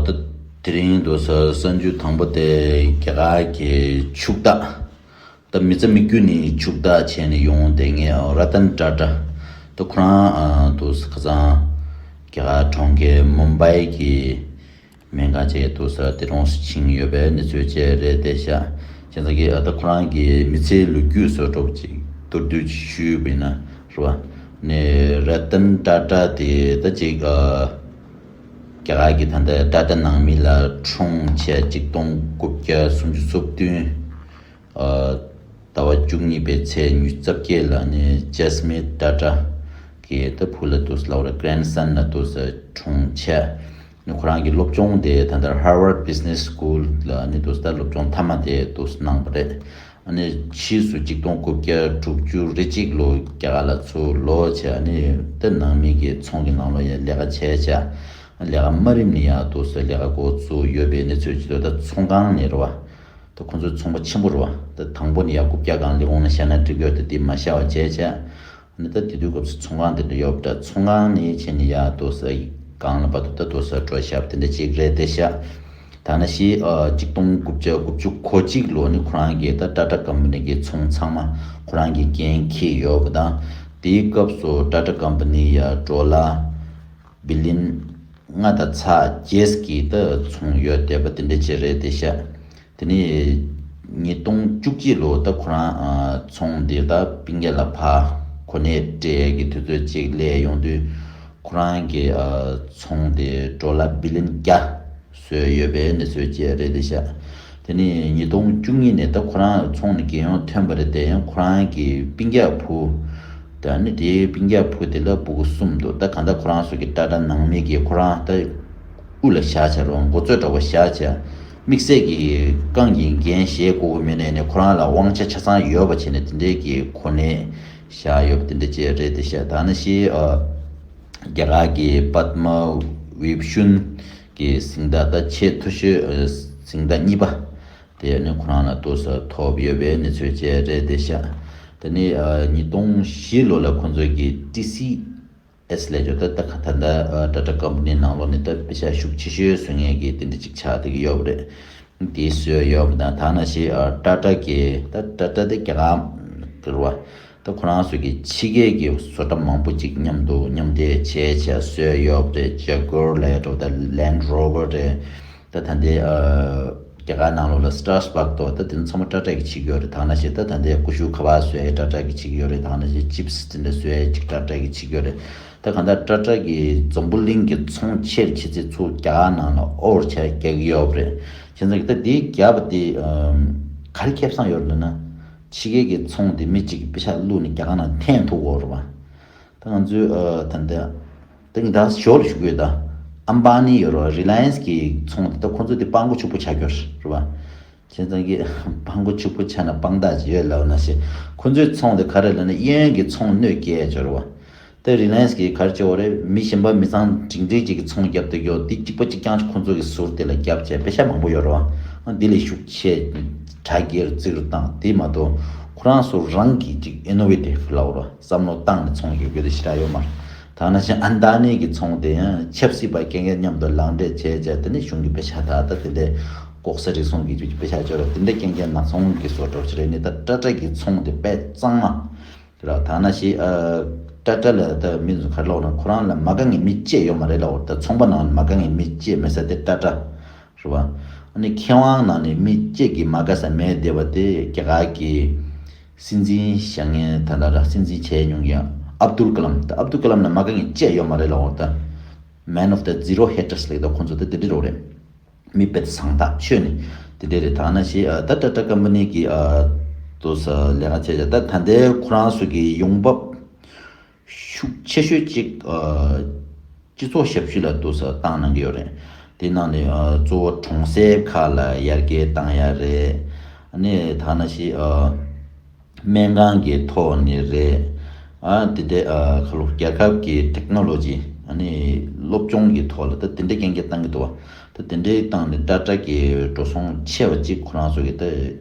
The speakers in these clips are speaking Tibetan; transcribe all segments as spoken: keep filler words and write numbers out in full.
ད་དེ་རིང་དུ་ས་གསར་འགྱུར་དང་པོ་དེ་རྒྱ་གར་གྱི་ཕྱུག་བདག་ད་མི་ཚེ་མི་རྒྱུ་ནི་ཕྱུག་བདག་བྱས་ནས་ཡོང་བསྡད་མཁན་ར་ཏན་ཊ་ཊ། ད་ཁོ་རང་དུ་ས་ཁ་སང་རྒྱ་གར་གྲོང་ཁྱེར་མུམ་བྷའི་གི་སྨན་ཁང་བཅས་དུ་ས་དེ་གྲོངས་སུ་ཕྱིན་ཡོད་པའི་གནས་ཚུལ་བཅས་རེད་བསྡད་ཤག་བྱས་ཙང་གི་ད་ཁོ་རང་གི་མི་ཚེའི་ལོ་རྒྱུས་བཟོ་འདྲ་པོ་ཅིག་མདོར་བསྡུས་ཅིག་ཞུས་པ་ཡིན་ན་རེད་བ། ནས་ར་ཏན་ཊ་ཊ་དེ་ད་ཅིག་རྒྱ་གར་གྱི་ད་ལྟ་ཊ་ཊ་ནང་མི་ལ་འཁྲུངས་བྱས་གཅིག་སྟོང་དགུ་བརྒྱ་སུམ་ཅུ་སོ་བདུན། ཟླ་བ་བཅུ་གཉིས་པའི་ཚེས་ཉི་ཤུ་རྩ་བརྒྱད་ལ་ནི་ཇེ་སི་མི་ཊ་ཊ་གི་ད་བུ་ལ་དུས་ལ་བར་གྷ་རན་ཌི་སན་ལ་དུས་འཁྲུངས་བྱས། ནི་ཁོ་རང་གི་སློབ་སྦྱོང་དེ་ད་ལྟ་Harvard Business School ལ་ནི་དུས་ད་སློབ་སྦྱོང་མཐའ་མ་དེ་དུས་གནང་བ་རེད། ཨ་ནི་ཕྱིས་སུ་གཅིག་སྟོང་དགུ་བརྒྱ་དྲུག་ཅུ་རེ་གཅིག་ལོ་རྒྱ་གར་ལ་ཚུར་ལོག་བྱས། ཨ་ནི་ད་ནང་མི་གི་ཚོང་གི་ནང་ལོགས་ཡང་ལས་ཀ་བྱས་བྱས། ལས་ཀ་མ་རིམ་ནི་ཡང་དུས་ལས་ཀ་འགོ་བཙུགས་ཡོད་པའི་གནས་ཚུལ་ཅིག་འདུག་ད་ཚོང་ཁང་ནས་རེད་བ། ད་ཁོང་ཚོའི་ཚོང་པ་ཆེན་པོ་རེད་བ། ད་དང་པོ་ནས་ཡར་རྐུབ་བཀྱག་སྒང་ལས་ཁུངས་ནས་བཤད་ན་འགྲིག་ཡོད་དེ་དེ་མ་བཤད་པ་བྱས་བྱས། ཨ་ནི་ད་དེ་དུས་སྐབས་སུ་ཚོང་ཁང་དེ་འདྲ་ཡོད་པ་འདྲ། ཚོང་ཁང་ནས་བྱས་ནས་ཡར་དུ་ས་སྒང་ལ་བར་དུ་ད་དུ་ས་འགྲོ་བཞག་པ་དེ་འདྲ་ཅིག་རེད་བསྡད་ཤག་ད་ནང་བཞིན་ཨ་གཅིག་སྟོང་དགུ་བརྒྱ་དགུ་བཅུ་གོ་གཅིག་ལོ་ནི་ཁོ་རང་གིས་ད་ཊ་ཊ་ཀམ་པ་ནི་གི་ཚོང་ཚང་མ་ཁོ་རང་གིས་འགན་འཁྱེར་ཡོད་པ་དང་། དེའི་སྐབས་སུ་ཊ་ཊ་ཀམ་པ་ནི་ཡར་ཌོ་ལར་བི་ལི་ཡན་ལྔ་དང་ཚེག་བརྒྱད་ཀྱི་ད་ཚོང་ཡོད་བསྡད་པ་དེ་འདྲ་ཅིག་རེད་བསྡད་ཤག་དེ་ནས་ཉིས་སྟོང་བཅུ་གཅིག་ལོ་ད་ཁོ་རང་ཨ་ཚོང་འདི་ད་པིང་ཡ་ལ་ཕར་གོ་གནས་སྤྲད་ཀྱི་དུས་ཚོད་ཅིག་སླེབས་ཡོང་དུས། ཁོ་རང་གི་ཨ་ཚོང་དེ་ཌོ་ལར་བི་ལི་ཡན་བརྒྱ་བཟོས་ཡོད་པའི་གནས་ཚུལ་བཅས་རེད་བསྡད་ཤག་དེ་ནས་ཉིས་སྟོང་བཅུ་གཉིས་ནས་ད་ཁོ་རང་ཚོང་ནས་རྒྱལ་ཡོངས་ཐོན་པ་རེད་དེ། ཡང་ཁོ་རང་གི་པིང་ཡ་བུ་ད་ནི་དེའི་པིང་ཡ་བུ་དེ་ལ་སྤུ་གུ་གསུམ་འདུག་ད་གང་ལྟར་ཁོ་རང་ཚོ་གི་ཊ་ཊ་ནང་མི་གིས་ཁོ་རང་ད་དབུ་ལ་བཞག་བྱས་རོགས་མགོ་གཙོས་འདྲ་པོ་བཞག་བྱས། དམིགས་བསལ་གྱི་རྐང་གི་འགན་བཞེས་དགོས་ཀྱི་མེད་ནས་ནས་ཁོ་རང་ལ་དབང་ཆ་ཆ་ཚང་ཡོད་པ་བྱས་ནས་དེ་འདྲའི་གི་གོ་གནས་བཞག་ཡོད་པ་དེ་འདྲ་ཅིག་རེད་བསྡད་ཤག་ད་ནང་བཞིན་ཨ་རྒྱ་གར་གྱི་པདྨ་བི་བྷུ་ཤན་གྱི་གཟེངས་རྟགས་ད་ཆེས་མཐོ་ཤོས་ཨ་གཟེངས་རྟགས་གཉིས་པ་དེ་ནི་ཁོ་རང་ལ་ཏོག་ཙམ་ཐོབ་ཡོད་པའི་གནས་ཚུལ་བཅས་རེད་བསྡད་ཤག་དེ་ནི་ཨ་ཉིས་སྟོང་བཞི་ལོ་ལ་ཁོང་ཚོ་གི་ཊི་སི་ཨེས་ལས་ཆོག་ད་ལྟ་ད་ལྟ་ཊ་ཊ་ཀམ་པ་ནི་ནང་ལོགས་ནས་ད་པེ་ཤ་ཤུགས་ཆེ་ཤོས་བཟོ་མཁན་གྱི་དེ་འདྲ་ཅིག་ཆགས་བསྡད་ཀྱི་ཡོད་པ་རེད། དེ་བཟོས་ཡོད་པ་དང་། ད་ནང་བཞིན་ཨ་ཊ་ཊ་གི་ད་ཊ་ཊ་དེ་རྒྱ་གར་གྱི་རེད་བ། ད་ཁོ་རང་ཚོ་གི་ཕྱི་རྒྱལ་གྱི་བཟོ་གྲྭ་མང་པོ་ཅིག་མཉམ་དུ་མཉམ་འབྲེལ་བྱས་བྱས་བཟོས་ཡོད་པ་རེད། ཇེ་གུར་ལ་ཡ་འགྲོ། ད་ལེན་ཌི་རོ་ཝར་རེད། ད་ད་ལྟའི་ཨ་རྒྱ་གར་ནང་ལོགས་ལ་སི་ཊར་སི་བྷག་ཏོ་ད་དེ་ཚང་མ་ཊ་ཊ་གིས་བྱེད་ཀྱི་ཡོད་རེད། ད་ནང་བཞིན་ད་ད་ལྟའི་ཀུ་ཤུ་ཁ་པར་བཟོ་ཡས་ཊ་ཊ་གིས་བྱེད་ཀྱི་ཡོད་རེད། ད་ནང་བཞིན་ཅིབ་སི་དེ་འདྲ་བཟོ་ཡས་ཅིག་ཊ་ཊ་གིས་བྱེད་ཀྱི་ཡོད་རེད། ད་གང་ལྟར་ཊ་ཊ་གི་འཛམ་བུ་གླིང་གི་ཚོང་ཆེར་ཆེ་ཚད་ཚུར་རྒྱ་གར་ནང་ལ་ཨོ་བར་ཆེར་རྒྱག་གི་ཡོད་པ་རེད། བྱས་ཙང་གི་ད་དེའི་རྒྱབ་དེ་ཨམ་ག་རེ་ཁེ་བཟང་ཡོད་རེད་ན། ཕྱི་རྒྱལ་གྱི་ཚོང་དེ་མི་གཅིག་གིས་པེ་ཤ་བླུགས་ནས་རྒྱ་གར་ནང་འཐེན་ཐུབ་ཀྱི་ཡོད་རེད་བ། ད་ང་ཚོའི་ཨ་ད་ལྟ་ད་ངས་ད་ཞོར་ཞུ་གི་ཡོད། ད་ཨམ་བྷ་ནི་ཡོད་རེད་བ། རི་ལ་ཡན་སི་གི་ཚོང་དེ་ད་ཁོ་ཚོ་དེ་སྤྲང་པོ་ཕྱུག་པོ་ཆགས་ཀྱི་ཡོད་རེད་བ། བྱས་ཙང་གི་སྤྲང་པོ་ཕྱུག་པོ་ཆགས་ན་དཔང་རྟགས་ཅིག་ཡོད་ལབ་ན་ཞེ། ཁོ་ཚོའི་ཚོང་དེ་ག་རེ་ལབ་ན་གཡས་གཡོན་གྱི་ཚོང་གནོད་སྐྱེལ་ཡ་ཅིག་ཡོད་རེད་བ། ད་རི་ལ་ཡན་སི་གིས་ག་རེ་བྱེད་ཀྱི་ཡོད་རེད། མི་གཞན་པ་མི་ཚང་འབྲིང་འབྲིང་ཅིག་གིས་ཚོང་བརྒྱབ་བསྡད་ཀྱི་ཡོད། དེ་གཅིག་པ་གཅིག་རྐྱང་ཅིག་ཁོ་ཚོ་གི་ཟུར་དེ་ལ་བརྒྱབ་བྱས་པེ་ཤ་མང་པོ་ཡོད་རེད་བ། ཨ་དེ་ལས་ཤུགས་ཆེ་དྲ་རྒྱའི་རྩིས་རུ་བཏང་། དེ་མ་གཏོགས་ཁོ་རང་ཚོ་རང་གིས་ཅིག་ཨི་ནོ་ཝེ་ཊིབ་ལབ་དགོས་རེད་བ། བསམ་བློ་བཏང་ནས་ཚོང་རྒྱག་རྒྱུ་དེ་ཞེ་དྲག་ཡོད་མ་རེད། ད་ནང་བཞིན་ཨན་ད་ནི་གི་ཚོང་དེ་ཡང་ཆབ་སྲིད་པ་རྐྱང་རྐྱང་མཉམ་དུ་ལག་འབྲེལ་བྱས་བྱས། དེ་ནས་གཞུང་གི་པེ་ཤ་ད་ལྟ་དེ་འདྲའི་ལྐོག་ཟ་རུལ་སུངས་ཀྱི་པེ་ཤ་ཅིག་ཡོད་རེད། དེ་འདྲ་རྐྱང་རྐྱང་ནག་ཚོང་གི་བཟོ་གྲྭ་ཅིག་རེད། ནི་ད་ཊ་ཊ་གི་ཚོང་དེ་དཔེ་གཙང་མ་རེད། ད་ནང་བཞིན་ཨ་ཊ་ཊ་ལ་ད་མི་ཚོ་ག་རེ་ལབ་དགོས་ན། ཁོ་རང་ལ་མ་དགའ་མཁན་མི་གཅིག་ཡོད་མ་རེད་ལབ་དགོས་རེད། ད་ཚོང་པ་ནང་ལ་མ་དགའ་མཁན་མི་གཅིག་མེད་ས་དེ་ཊ་ཊ་རེད་བ། ཨ་ནི་མཁས་དབང་ནང་ནས་མི་གཅིག་གིས་མ་དགའ་ས་མེད་བསྡད་པ་དེ་རྒྱ་གར་གྱི་སྲིད་འཛིན་བཞེངས་མཁན་ད་ལྟ་ར་སྲིད་འཛིན་བྱས་མྱོང་མཁན་ཨབ་དུལ་ཀ་ལམ། ད་ཨབ་དུལ་ཀ་ལམ་ལ་མ་དགའ་མཁན་གཅིག་ཡོད་མ་རེད་ལབ་དགོས་རེད། ད་Man of the Zero Haters ལབ་ད་ཁོང་ཚོ་ད་དེ་འདྲ་རེད། མི་དཔེ་བཟང་ཐག་ཆོད་ནི་དེ་འདྲ་རེད། ད་ནང་བཞིན་ཨ་ད་ཊ་ཊ་ཀམ་པ་ནི་གི་ཨ་དུ་ས་ལས་ཀ་བྱས་ཙང་ད་ད་ལྟའི་ཁོ་རང་ཚོ་གི་ཡོང་འབབ་ཤུགས་ཆེ་ཤོས་ཅིག་ཨ་སྤྱི་ཚོགས་ཞབས་ཞུ་ལ་དུ་ས་བཏང་གནང་གི་ཡོད་རེད། དེ་ནང་ནས་ཨ་གཙོ་བོ་གྲོང་གསེབ་ཁག་ལ་ཡར་རྒྱས་བཏང་ཡ་རེད། ཨ་ནི་ད་ནང་བཞིན་ཨ་སྨན་ཁང་གི་ཐོག་ནས་རེད། ཨ་དེ་འདྲ་ཨ་ཁ་ལོ་རྒྱལ་ཁབ་ཀྱི་ཊེག་ནོ་ལོ་ཇི་ཨ་ནི་སློབ་སྦྱོང་གི་ཐོག་ལ་ད་དེ་འདྲ་རྐྱང་རྐྱང་བཏང་གི་འདུག་བ། ད་དེ་འདྲའི་སྟེང་ནས་ཊ་ཊ་གི་འགྲོ་སོང་ཆེ་བ་གཅིག་ཁོ་རང་ཚོ་གི་ད་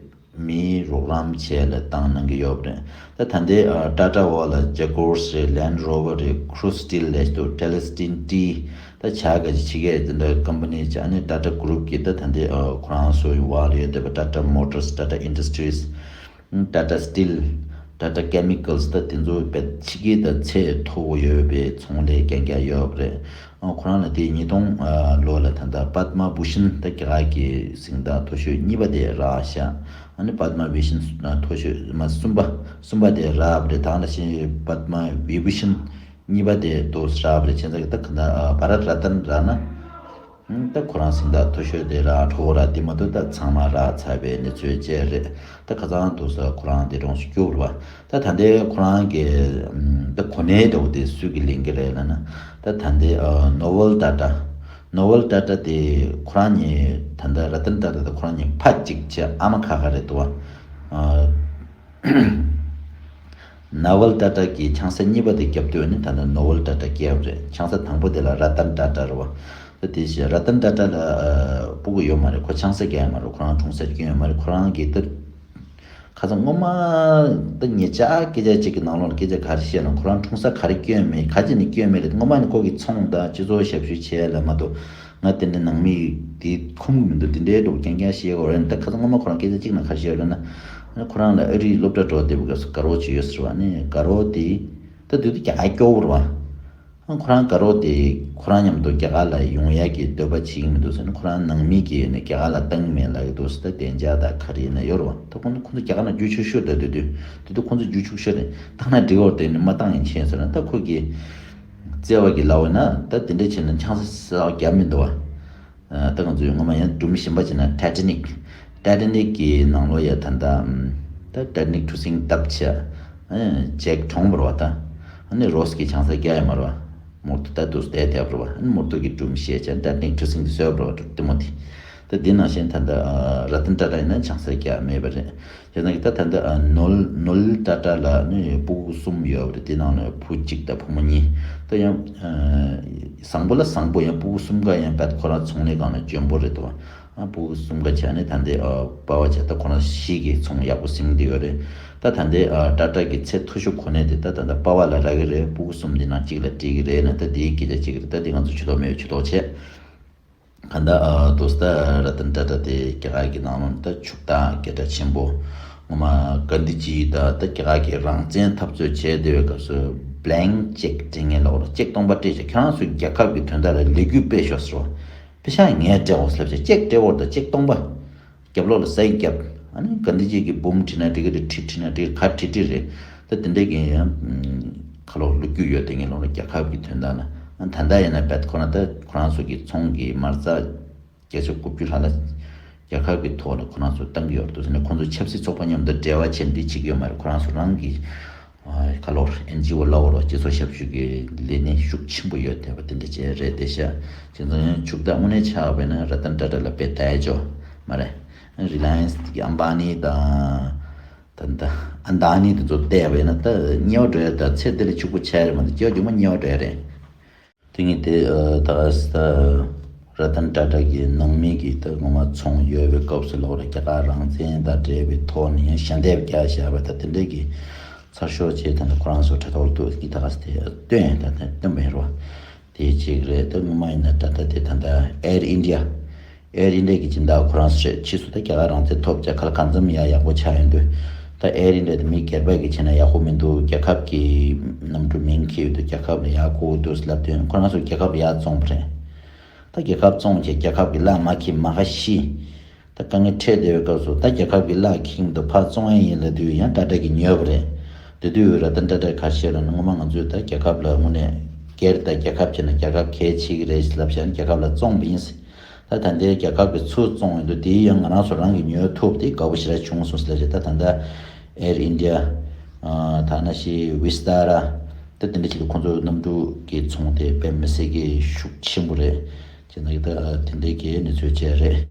མིའི་རོགས་རམ་བྱས་ལ་བཏང་གནང་གི་ཡོད་པ་རེད། ད་ད་ལྟའི་ཨ་ཊ་ཊ་འོག་ལ་ཇེ་གོར་སི་རེད། ལེན་ཌི་རོ་ཝར་རེད། ཁུ་རུ་སི་ཊིལ་ལས་དུ་ཊེ་ལི་སི་ཊིན་ཊི། ད་ ད་བྱ་དགའ་ཅིག་ཕྱི་རྒྱལ་དེ་འདྲ་ཀམ་པ་ནི་ཅིག་ཨ་ནི་Tata Group གི་ད་ད་ལྟའི་ཨ་ཁོ་རང་ཚོའི་འོག་ལ་ཡོད་བསྡད་པ་Tata Motors, Tata Industries, Tata Steel, Tata Chemicals ད་དེ་ཚོ་བས་ཕྱི་རྒྱལ་དང་ཚད་མཐོ་བོ་ཡོད་པའི་ཚོང་ལས་རྐྱང་རྐྱང་ཡོད་པ་རེད། ཨ་ཁོ་རང་ལ་དེ་ཉིས་སྟོང་ལོ་ལ་ད་ལྟ་Padma Bhushan ད་རྒྱ་གར་གྱི་གཟེངས་རྟགས་མཐོ་ཤོས་གཉིས་པ་དེ་རག་ཤག་ཨ་ནི་Padma Bhushan མཐོ་ཤོས་མ་གསུམ་པ་གསུམ་པ་དེ་རག་པ་རེད། ད་ནང་བཞིན་Padma Vibhushan གཉིས་པ་དེ་དུ་རག་པ་རེད། བྱས་ཙང་གི་ད་ག་ད་Bharat Ratna རག་ན། ད་ཁོ་རང་གཟེངས་རྟགས་མཐོ་ཤོས་དེ་རག་གྲོགས་ར་དེ་མ་གཏོགས་ད་ཚང་མ་རག་ཚར་བའི་གནས་ཚུལ་བཅས་རེད། ད་ཁ་སང་དུ་ས་ཁོ་རང་དེ་གྲོངས་སུ་གྱུར་བ། ད་ད་ལྟའི་ཁོ་རང་གི་ད་གོ་གནས་འདྲ་བོ་དེ་སུས་ཀྱི་ལེན་གྱི་རེད་ལབ་ན། ད་ད་ལྟའི་Noble Tata, Noble Tata དེ་ཁོ་རང་གཉིས་ད་ལྟ་Ratan Tata དང་ཁོ་རང་གཉིས་ཕ་གཅིག་བྱས་ཨ་མ་ཁ་ཁ་རེད་འདུག་བ། Noble Tata གི་ཆང་ས་གཉིས་པ་དེ་བརྒྱབ་དུས་ནི་ད་ནི་Noble Tata སྐྱེས་པ་རེད། ཆང་ས་དང་པོ་དེ་ལ་Ratan Tata རེད་བ། ད་དེ་བཞིན་Ratan Tata ལ་ཨ་སྤུ་གུ་ཡོད་མ་རེད། ཁོ་ཆང་ས་བརྒྱབ་ཡོད་མ་རེད། ཁོ་རང་གྲོངས་ཚར་གྱི་ཡོད་མ་རེད། ཁོ་རང་གི་ད་ཁ་སང་སྔོན་མ་ད་ཉེ་ཆར་སྐད་ཆ་གཅིག་གི་ནང་ལོགས་ལ་སྐད་ཆ་ག་རེ་བཤད་ན་ཁོ་རང་གྲོངས་ས་ག་རེ་སྐྱོན་མེད་ག་ཅི་ནས་སྐྱོན་མེད་རེད། སྔོན་མ་ནས་ཁོ་གི་ཚོང་དང་སྤྱི་ཚོགས་ཞབས་ཞུ་བྱས་ལ་མ་གཏོགས། ང་དེ་འདྲ་ནང་མི་དེ་ཁུམ་གི་མི་འདུག་དེ་འདྲའི་འདྲ་བོ་རྐྱང་རྐྱང་བཤད་ཀྱི་ཡོད་རེད། ད་ཁ་སང་སྔོན་མ་ཁོ་རང་སྐད་ཆ་གཅིག་ནང་ག་རེ་བཤད་ཡོད་རེད་ན། ཨ་ནི་ཁོ་རང་ལ་ཨ་རིའི་སློབ་གྲྭ་འགྲོ་བསྡད་པའི་སྐབས་སུ་དགའ་རོགས་ཅིག་ཡོད་ཟེར་བ། ཨ་ནི་དགའ་རོགས་དེ་ད་དུས་དུས་རྒྱ་གར་སྐྱོ་བོ་རེད་བ། ཨ་ཁོ་རང་དགའ་རོགས་དེ་ཁོ་རང་མཉམ་དུ་རྒྱ་གར་ལ་ཡོང་ཡག་གི་འདོད་པ་བྱེད་ཀྱི་མི་འདུག་ཟེར་ནས། ཁོ་རང་ནང་མི་གིས་ནི་རྒྱ་གར་ལ་བཏང་མེད་ལབ་ཀྱི་འདུག་ཟེར། ད་བདེ་འཇགས་དང་ག་རེ་ཡིན་ན་ཡོད་རེད་བ། ད་ཁོང་ཚོ་ཁོང་ཚོ་རྒྱ་གར་ནང་རྒྱུགས་ཆོག་ཤོས་རེད། དུས་དུས་དུས་དུས་ཁོང་ཚོ་རྒྱུགས་ཆོག་ཤོས་རེད། བཏང་ན་འགྲིག་གི་རེད་དེ་ནི་མ་བཏང་ཡིན་ཆེན་ཟེར་ན། ད་ཁོ་གིས་བརྩེ་བ་གི་ལབ་པ་ན་ད་དེ་འདྲ་བྱས་ན་ཆང་ས་ཟ་བ་རྒྱབ་མི་འདུག་བ། ཨ་ད་ང་ཚོའི་སྔོན་མ་ཡང་སྒྲུང་གཞན་པ་བྱས་ན་Titanic, Titanic གི་ནང་ལོགས་ཡ་ད་ད་ད་Titanic གྲུ་གཟིངས་བཏབ་བྱས། ཨ་ཇེག་གྲོངས་པ་རེད་བ། ད་ཨ་ནི་རོས་ཀྱི་ཆང་ས་བརྒྱབ་ཡོད་མ་རེད་བ། མོར་ཏོ་ད་དུ་བསྡད་བསྡད་པ་རེད་བ། ཨ་ནི་མོར་ཏོ་གི་སྒྲུང་བཤད་བྱས་Titanic གྲུ་གཟིངས་དེ་བཟོས་པ་རེད་བ། ལྟད་མོ་དེ། ད་དེ་ནང་བཞིན་ད་ད་ཨ་Ratan Tata ཡིན་ན་ཆང་ས་བརྒྱབ་མེད་པ་རེད། དེ་ནང་གི་ད་ད་ལྟ་ཨ་ནོལ་ནོལ་ཏ་ཏ་ལ་ནི་སྤུ་གུ་གསུམ་ཡོད་པ་རེད། དེ་ནང་ནས་བུ་གཅིག་དང་བུ་མོ་གཉིས། ད་ཡང་ཨ་བཟང་པོ་ལ་བཟང་པོ། ཡང་སྤུ་གུ་གསུམ་ཀ་ཡང་བད་ཁོ་རང་ཚོང་ལས་སྒང་ལ་འཇོན་པོ་རེད་དོ། ཨ་སྤུ་གུ་གསུམ་ཀ་བྱས་ནས་ད་ལྟའི་ཨ་པ་ཝ་བྱས་ད་ཁོ་རང་ཤི་གི་ཚོང་ཡག་པོ་ཟིན་གི་ཡོད་རེད། ད་ད་ལྟའི་ཨ་ཏ་ཏ་གི་ཚད་མཐོ་ཤོས་གོ་གནས་དེ་ད་ད་ལྟ་པ་ཝ་ལ་རག་གི་རེད། སྤུ་གུ་གསུམ་དེ་ནང་གཅིག་ལ་སྤྲད་གི་རེད་ན། ད་དེའི་སྐད་ཆ་གཅིག་རེད། ད་དེ་ང་ཚོ་ཇུས་གཏོགས་མེད་པའི་ཇུས་གཏོགས་བྱས། གང་ལྟར་ཨ་དུས་ད་ར་ཏན་ཏ་ཏ་དེ་རྒྱ་གར་གྱི་ནང་ལོགས་ད་ཕྱུག་བདག་སྐད་གྲགས་ཆེན་པོ། ངོ་མ་གྷན་དྷི་ཇི་ད་ད་རྒྱ་གར་གྱི་རང་བཙན་འཐབ་རྩོད་བྱས་བསྡད་པའི་སྐབས་སུ་blank cheque སྤྲད་མཁན་ལབ་རོགས། ཅེག་སྟོང་པ་སྤྲད་བྱས་ཁྱེད་རང་ཚོའི་རྒྱལ་ཁབ་ཀྱི་དོན་དག་ལ་ལས་འགུལ་སྤེལ་ཤོག་ཟེར་བ། པེ་ཤག་ངས་སྤྲད་འོ་ཟེར་ལབ་བྱས་ཅེག་སྤྲད་འོ། ད་ཅེག་སྟོང་པ། རྒྱབ་ལོགས་ལ་སའིན་རྒྱབ། ཨ་ནི་གྷན་དྷི་ཇི་གི་འབུམ་བྲིས་ན་འགྲིག་གི་རེད། ཁྲི་བྲིས་ན་འགྲིག་གི་རེད། ག་བྲིས་བྲིས་རེད། ད་དེ་འདྲས་ཀྱི་ཡང་ཁ་ལོ་ལོ་རྒྱུས་ཡོད་དེ་ངེས་ལོང་ལ་རྒྱལ་ཁབ་ཀྱི་དོན་དག་ལ། ཨ་ད་ལྟ་ཡིན་ན་བད་ཁོ་ན་ད་ཁོ་རང་ཚོ་གི་ཚོང་གི་མ་རྩ་བརྒྱ་ཆ་དགུ་བཅུ་ལྷག་ལ་རྒྱལ་ཁབ་ཀྱི་ཐོག་ལ་ཁོ་རང་ཚོ་བཏང་གི་ཡོད་འདུག་ཟེར་ནས། ཁོང་ཚོ་ཆབ་སྲིད་ཚོགས་པ་མཉམ་དུ་འབྲེལ་བ་བྱས་འདི་བྱེད་ཀྱི་ཡོད་མ་རེད། ཁོ་རང་ཚོ་རང་གི་ཁ་ལོར་ཨེན་ཇི་ཨོ་ལ་འོ་རོ་སྤྱི་ཚོགས་ཞབས་ཞུ་གི་ལས་གནས་ཤུགས་ཆེན་པོ་ཡོད་བསྡད་པ་དེ་འདྲ་ཅིག་རེད་བསྡད་ཤག་བྱས་ཙང་ཡང་ཕྱུག་བདག་དངོས་གནས་ཆགས་པ་ཡིན་ན་ར་ཏན་ཏ་ཏ་ལ་དཔེ་ད་ཡ་ཅོ་མ་རེད། རི་ལ་ཡན་སི་གི་ཨམ་བྷ་ནི་དང་ད་ད་ཨན་ད་ནི་དེ་ཚོ་བལྟས་པ་ཡིན་ན་ད་དམྱལ་བ་འགྲོ་ཡ་ད་ཚེ་འདི་ལ་ཕྱུག་པོ་ཆགས་ཡ་རེད་མ་གཏོགས་སྐྱེ་བ་མཇུག་མ་དམྱལ་བ་འགྲོ་ཡ་རེད། དེ་ངས་དེ་ཨ་ད་ག་ས་ད་ར་ཏན་ཏ་ཏ་གི་ནང་མི་གི་ད་ངོ་མ་ཚོང་ཡོད་པའི་སྐབས་སུ་ལོག་རེ་རྒྱ་གར་རང་བཙན་དང་འབྲེལ་བའི་ཐོག་ནས་ཡང་ཞལ་འདེབས་རྒྱག་བཞག་པ་ད་དེ་འདྲས་ཀྱི་ཚར་ཤོག་ཅེས་ད་ནི་ཁོ་རང་ཚོ་ཁྲ་ཐོག་ཏུ་གི་ད་ག་ས་དེ་སྟོན་ད་ད་སྟོན་པ་ཡིན་རོ། དེ་གཅིག་རེད། ད་ངོ་མ་ཡིན་ན་ད་ལྟ་དེ་ད་ལྟ་ཨེར་ཨིན་ཌི་ཡ། ཨེར་ཨིན་ཌི་ཡ་གི་སྦྱིན་བདག་ཁོ་རང་ཚོ་རེད། ཕྱིས་སུ་ད་རྒྱ་གར་རང་བཙན་ཐོབ་བྱས་ཁ་ལ་གང་འཚམ་ཡ་ཡག་པོ་ཆགས་ཡོང་དུས། ད་ཨེར་ཨིན་ཌི་ཡ་དེ་མི་སྒེར་པ་གིས་བྱས་ན་ཡག་པོ་མི་འདུག་རྒྱལ་ཁབ་ཀྱི་གནམ་གྲུ་མིང་འཁྱེར་ཡོད་དུས་རྒྱལ་ཁབ་ལ་ཡག་དགོས་འདུག་ལབ་དུས་ཁོ་རང་ཚོ་རྒྱལ་ཁབ་ལ་ཡག་བཙོང་པ་རེད། ད་རྒྱལ་ཁབ་བཙོང་བྱས་རྒྱལ་ཁབ་ཀྱི་གླ་མ་འཁྱེར་མ་ཁ་ཤི། ད་དཀའ་ངལ་འཕྲད་བསྡད་པའི་སྐབས་སུ་ད་རྒྱལ་ཁབ་ཀྱི་གླ་འཁྱེར་མི་འདུག་ཕར་བཙོང་ཡ་ཡིན་ལབ་དུས་ཡང་ཏ་ཏ་གིས་ཉོས་པ་རེད། དེ་དུས་ར་ཏན་ཏ་ཏ་ག་རེ་བཤད་ལབ་ན་ངོ་མ་ང་ཚོས་ད་རྒྱལ་ཁབ་ལ་དངོས་གནས་སྒེར་དང་རྒྱལ་ཁབ་བྱས་ན་རྒྱལ་ཁབ་གལ་ཆེ་གི་རེད་ལབ་བྱས་ན་རྒྱལ་ཁབ་ལ་བཙོང་པ་ཡིན། ད་ད་ལྟའི་རྒྱལ་ཁབ་ཀྱི་ཚུར་བཙོང་ཡོང་དུས་དེའི་ཡང་ང་རང་ཚོ་རང་གིས་ཉོ་ཐུབ་དེ་དགའ་པོ་ཞེ་དྲག་བྱུང་སོང་ཟེར་ལབ་བྱས། ད་ད་ལྟ་ཨེར་ཨིན་ཌི་ཡ། ད་ནང་བཞིན་ཝི་སི་ཏཱ་ར། ད་དེ་འདྲ་ཅིག་ལ་ཁོང་ཚོ་གནམ་གྲུ་གི་ཚོང་དེ་དཔེ་མི་སྲིད་ཀྱི་ཤུགས་ཆེན་པོ་རེད། བྱས་ན་ད་དེ་འདྲའི་གི་གནས་ཚུལ་བཅས་རེད།